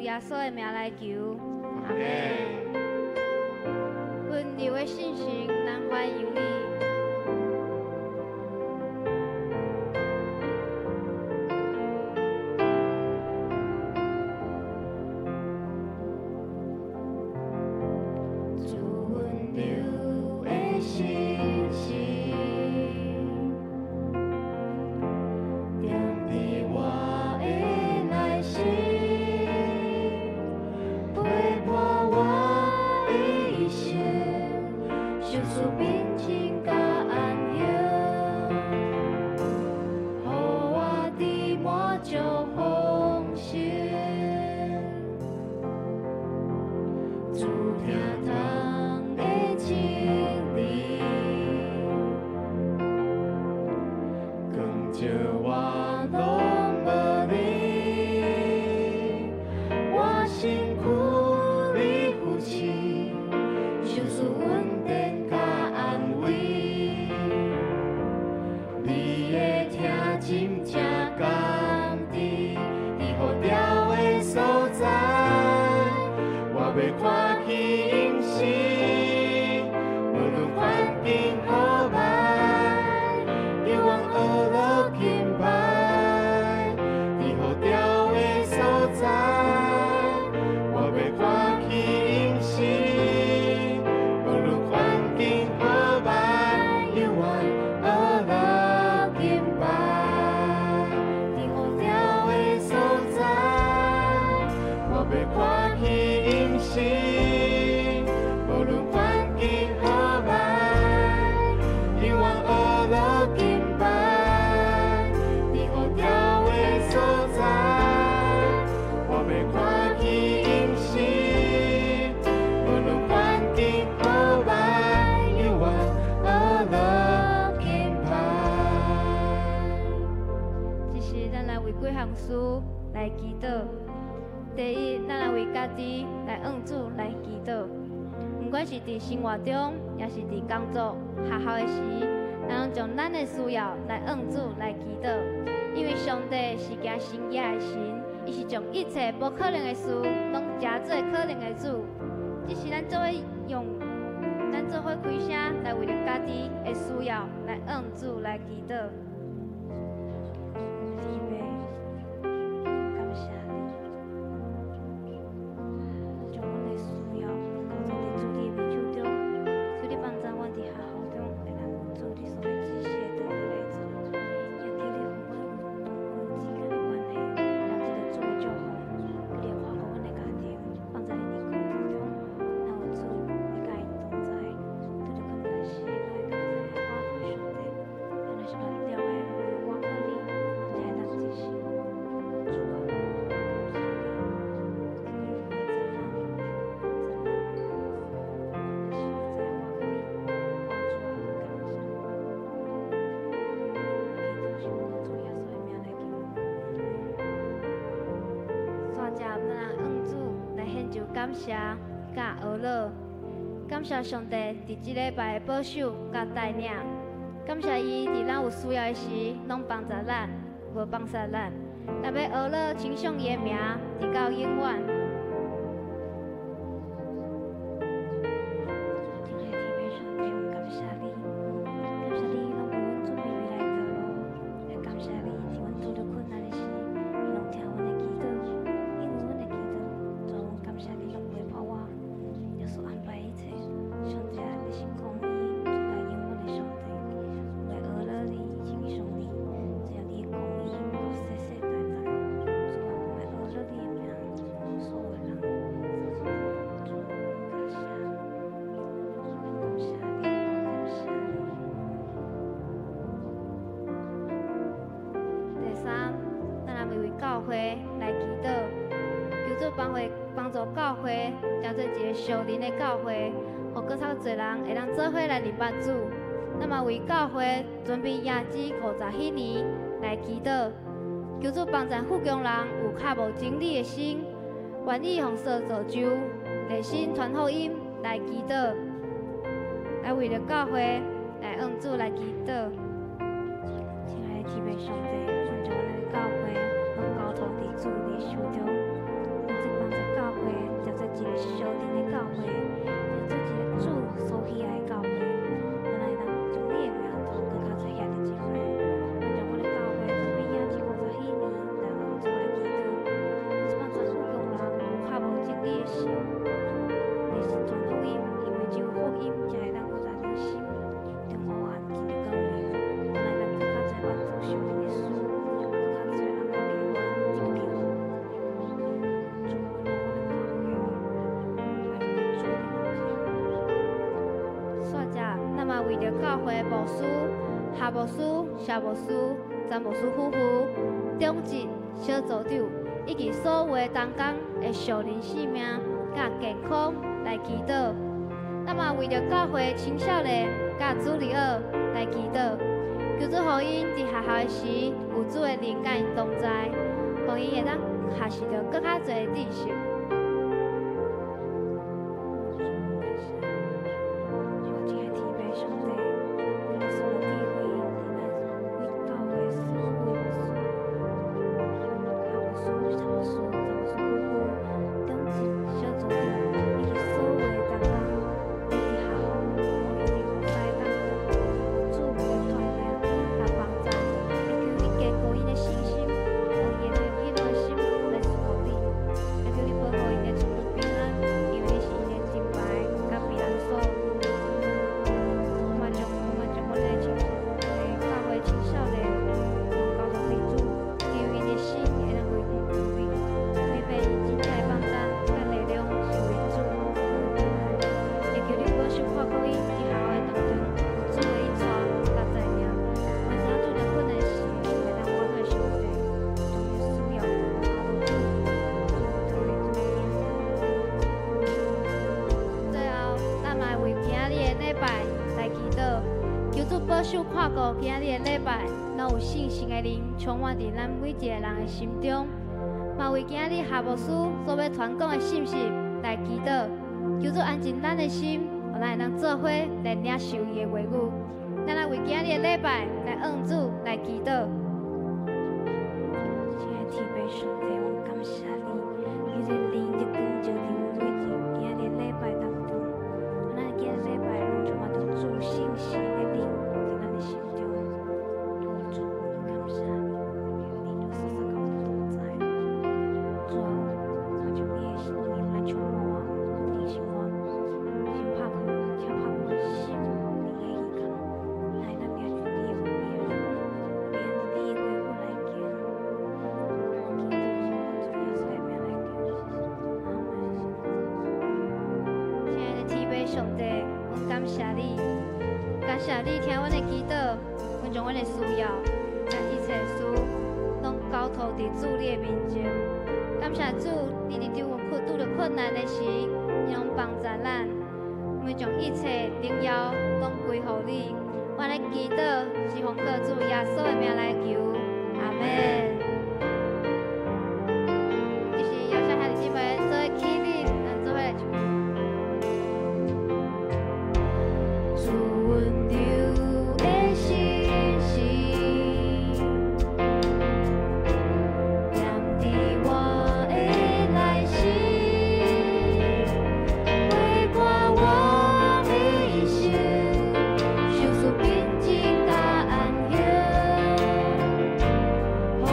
耶穌的名來求，阿們。溫柔的信心，咱歡迎你。主溫柔的信心，踮佇我的內心，陪伴我的一生，賞賜平靜佮安寧，予我佇滿足豐盛。主疼痛的真理，光照我攏無離，我身軀你扶持，賞賜穩定佮安慰。你的疼真正甘甜，佇雨條的所在，我欲看起應時，無論環境好歹，永遠學樂敬拜。佇雨條的所在，我欲看起應時，無論環境好歹，永遠學樂敬拜。佇雨條的所在，我欲看起應時，無論環境好歹，永遠學樂敬拜。佇雨條的所在，我欲看起應時，無論環境好歹，永遠學樂敬拜。這時，咱來為幾項事來祈禱。第一，咱來為家己來向主來祈禱。毋管是佇生活中，抑是佇工作、學校的時，咱攏將咱的需要來向主來祈禱。因為上帝是行神蹟的神，伊是將一切無可能的事，攏成做可能的主。這時，咱做伙用，咱做伙開聲來為著家己的需要來向主來祈禱。天父，感謝你，將阮的需要交託佇主你的右手中，求你幫助阮佇學校中會當有主你所欲指示的道理來做，也求你予阮有同朋友之間的關係，會當得著主的祝福，求你看顧阮的家庭，放在你的工作中，若有主你佮𪜶同在，拄著困難時，攏會當來倚靠上帝，咱若是軟弱的，唯有倚靠你，咱才會當得勝。主啊，感謝你，求你幫助咱，幫助咱，困難時才會倚靠你。主啊，感謝。祈禱是奉靠主耶穌的名來求。煞接咱來向主來獻上感謝佮呵咾，感謝上帝佇這禮拜的保守佮帶領，感謝伊佇咱有需要的時，攏幫助咱，無放捨咱。咱欲呵咾稱頌伊的名，直到永遠。親愛的天父上帝，阮感謝你，感謝你攏為阮準備未來的道路，也感謝你佇阮拄著困難的時，你攏聽阮的祈禱，應允阮的祈禱。主，阮感謝你攏袂破我，耶穌安排一切。上帝啊，你是公義、主來應阮的上帝，阮欲呵咾你，稱頌你，只要你的公義到世世代代。主啊，阮欲呵咾你的名，所有的人。主，感謝，感謝你，感謝你。第三，咱來為教會來祈禱，求主幫會幫助教會，成做一个屬靈的教會，予閣較濟人會當做伙來認捌主。咱嘛為教會準備迎接50彼年來祈禱，求主幫助富強人有較無真理的心，願意予所造就，熱心傳福音來祈禱，來為著教會來向主來祈禱。親愛的天父上帝，阮將阮的教會攏交託佇主你手中，求主幫助心，你是傳福音，因為只有福音才會當予人心中黑暗進入光明，咱會當閣較濟滿足聖靈的事，閣較濟人來平安得救。主，阮來阮的教會，拜託你主的煞者，咱嘛為著教會牧師、夏牧師、謝牧師、詹牧師夫婦、長執、小組長，以及所有的同工的屬靈性命佮健康來祈禱。咱嘛為著教會青少年佮主日學來祈禱，求主予𪜶佇學校的時有主的靈佮𪜶同在，予𪜶會當學習著閣較濟的知識。主，感謝你，我親愛的天父上帝，你賜予智慧，佇咱為教會所有的牧師、夏牧師、謝牧師、詹牧師夫婦、長執、小組長，以及所有的同工，佇學校，予𪜶佇服侍當中有主的帶領佮幫助，會求你堅固𪜶的信心，予𪜶會當用喜樂的心來侍奉你，會求你保護𪜶的出入平安，因為你是𪜶的盾牌佮避難所。我嘛將阮的青教會青少年攏交託予主，求𪜶的心會當歸向你，明白𪜶真正的放擔佮力量是為主而來。也求你保守看顧𪜶佇學校的當中有主的引帶佮帶領，阮知影拄著困難時會當阮的上帝，將𪜶的需要攏交予主，主就會主行。最後，咱嘛為今仔日的禮拜來祈禱，求主保守看顧今仔日的禮拜，攏有聖神的靈充滿佇咱每一个人的心中。嘛為今仔日夏牧師所欲傳講的信息來祈禱，求主安靜咱的心，予咱會當做伙來領受伊的話語。咱來為今仔日的禮拜來向主來祈禱。親愛的天父上帝，阮感謝你，你的靈就光照佇阮每一今仔日禮拜當中，咱今日禮拜攏充滿著主聖神的靈佇咱的心中。主，感謝你，你靈就時時佮阮同在。主啊，我將你的靈來充滿我，提醒我，先拍開，先拍開阮心靈的耳孔，來咱掠住你的話語，憑著你的話語來行。祈禱是奉主耶穌的名來求，阿門。親愛的天父上帝，阮感謝你，感謝你聽阮的祈禱，阮將阮的需要，佮一切事攏交託佇主你的面前。感謝主，你佇當阮拄著困難的時，你攏幫助咱。阮將一切榮耀攏歸予你。阮的祈禱是奉靠主耶穌的名來求，阿門。這是邀請兄弟姊妹做伙起立，咱做伙來唱。主溫柔的信息，踮佇我的內心，陪伴我的一生，想賜平靜佮安寧，予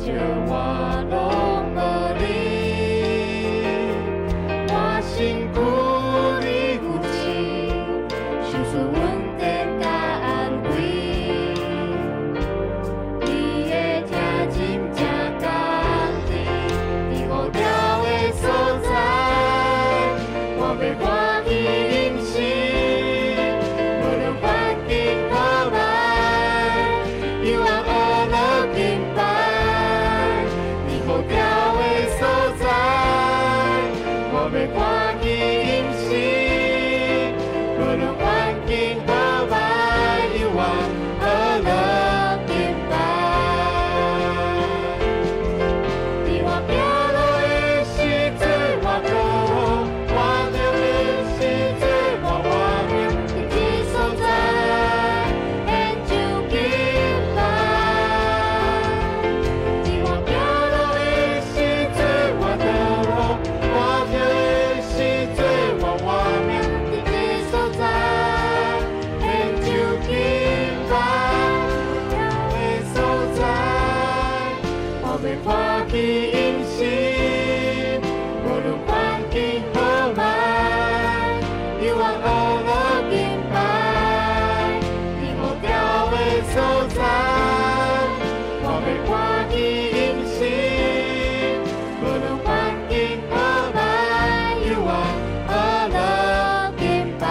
照我攏無你，我身軀你扶持，想出穩定佮安慰。你的疼真正甘甜，佇雨條的所在，我欲歡喜飲食，無論環境好歹，猶原呵樂敬拜。佇雨條的所在，我欲歡喜飲食，無論環境好歹，猶原呵樂敬拜。佇我行路的時陣，我靠我著的時陣，我活命佇這所在，獻上敬拜。佇我行路的時陣，我倒落，我著的時陣，我活命佇這所在，獻上敬拜。的所在，我欲歡喜飲食，無論環境好歹，猶原呵樂敬拜。佇雨條的所在，我欲歡喜飲食，無論環境好歹，猶原呵樂敬拜。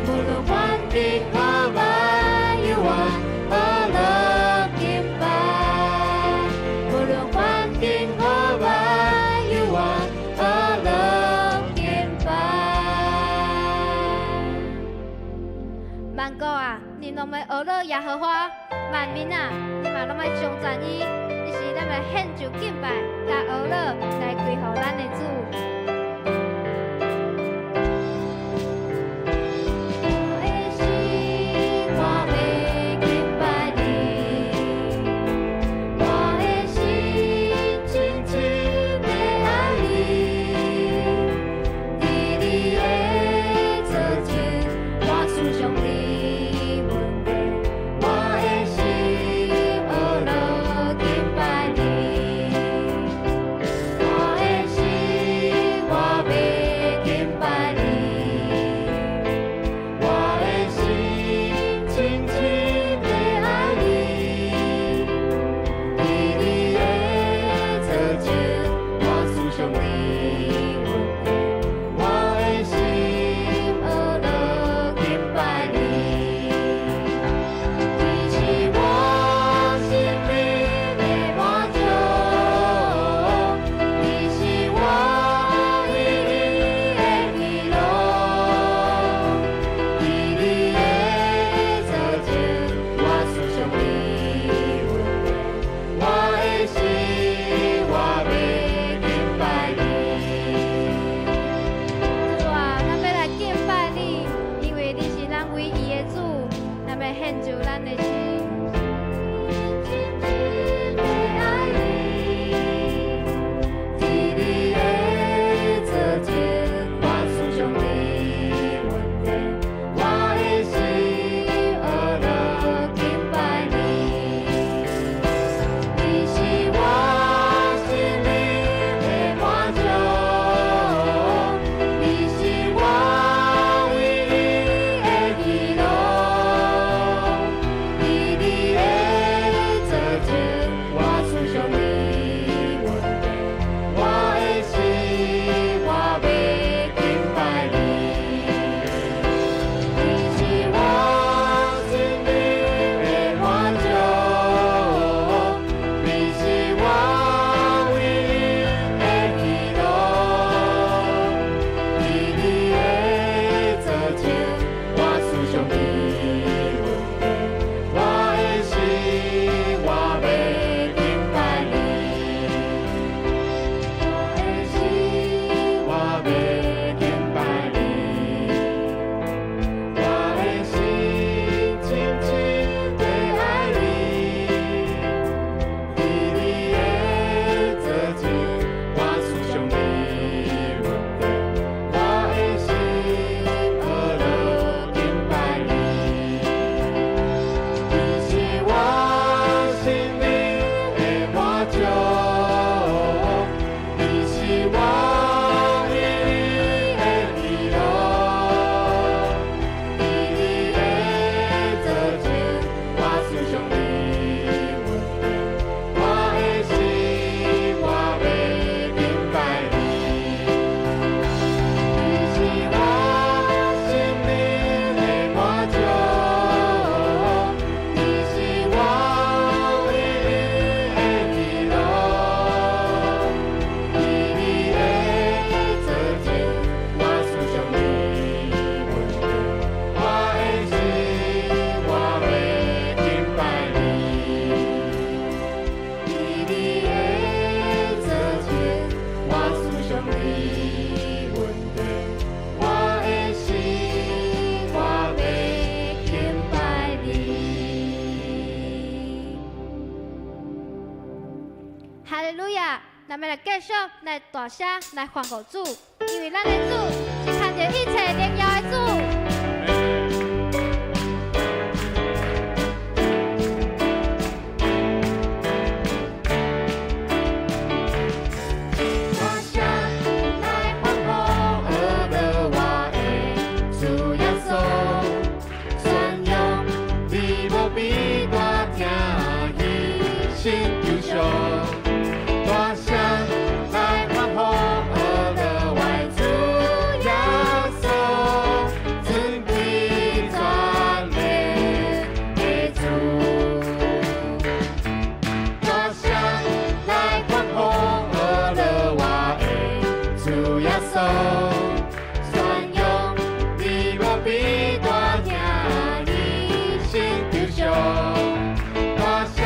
無論環境好歹，猶原呵樂敬拜。無論環境好歹，猶原呵樂敬拜。萬國啊，恁攏欲呵樂耶和華；萬民啊，恁嘛攏愛頌讚伊。這是咱欲獻上敬拜，佮呵樂來歸予咱的主。我的心，我欲敬拜你，我的心真真欲愛你，佇你的座前，我思想你恩典，我的心呵樂敬拜你，我的心。利路亞！咱欲來繼續來大聲來歡呼主，因為咱的主是牽著一切榮耀的主。大聲來歡呼，阿樂我的主耶穌，宣揚你無比大疼伊心求償。大聲來歡呼，阿樂我的主耶穌，尊貴全能的主。大聲來歡呼，阿樂我的主耶穌，宣揚你無比大疼伊心求償。大聲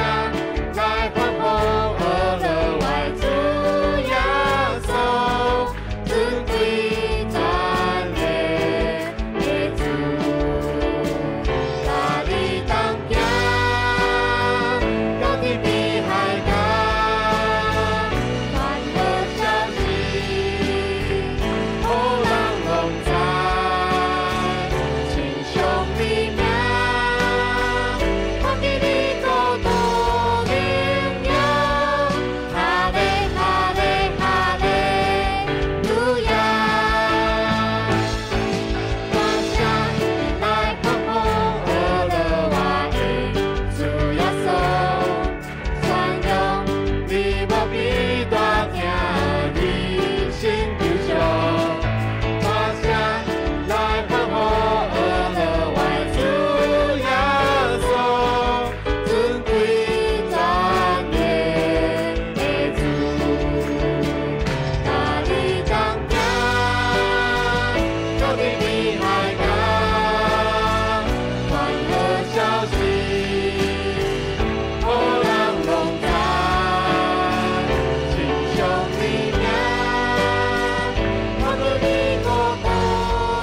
來歡呼，阿樂我的主耶穌，尊貴全能的主。帶你同行，到天邊海角，傳好消息，予人攏知，稱頌你名，看見你國度榮耀，哈利哈利哈利路亞。大聲來歡呼，阿樂我的主耶穌，宣揚你無比大疼伊心求償。大聲來歡呼，阿樂我的主耶穌，尊貴全能的主。帶你同行，到天邊海角，傳好消息，予人攏知，稱頌你名，看見你國度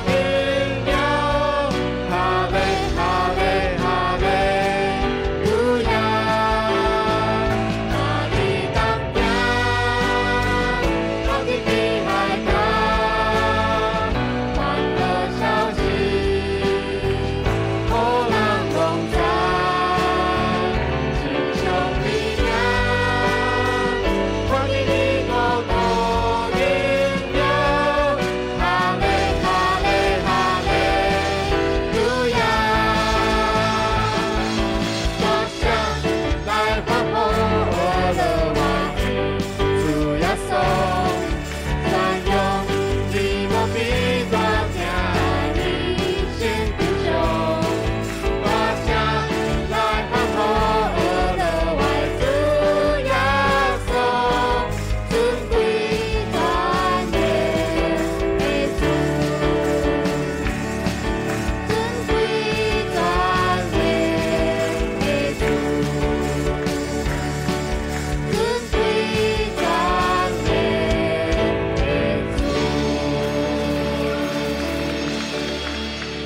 榮耀，哈利哈利哈利路亞。帶你同行，到天邊海角，傳好消息，予人攏知，稱頌你名，看見你國度榮耀，哈利哈利哈利路亞。大聲來歡呼，阿樂我的主耶穌，宣揚你無比大疼伊心求償。大聲來歡呼，阿樂我的主耶穌，尊貴全能的主，尊貴全能的主，尊貴全能的主。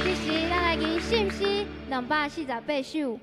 這時，咱來吟聖詩248首。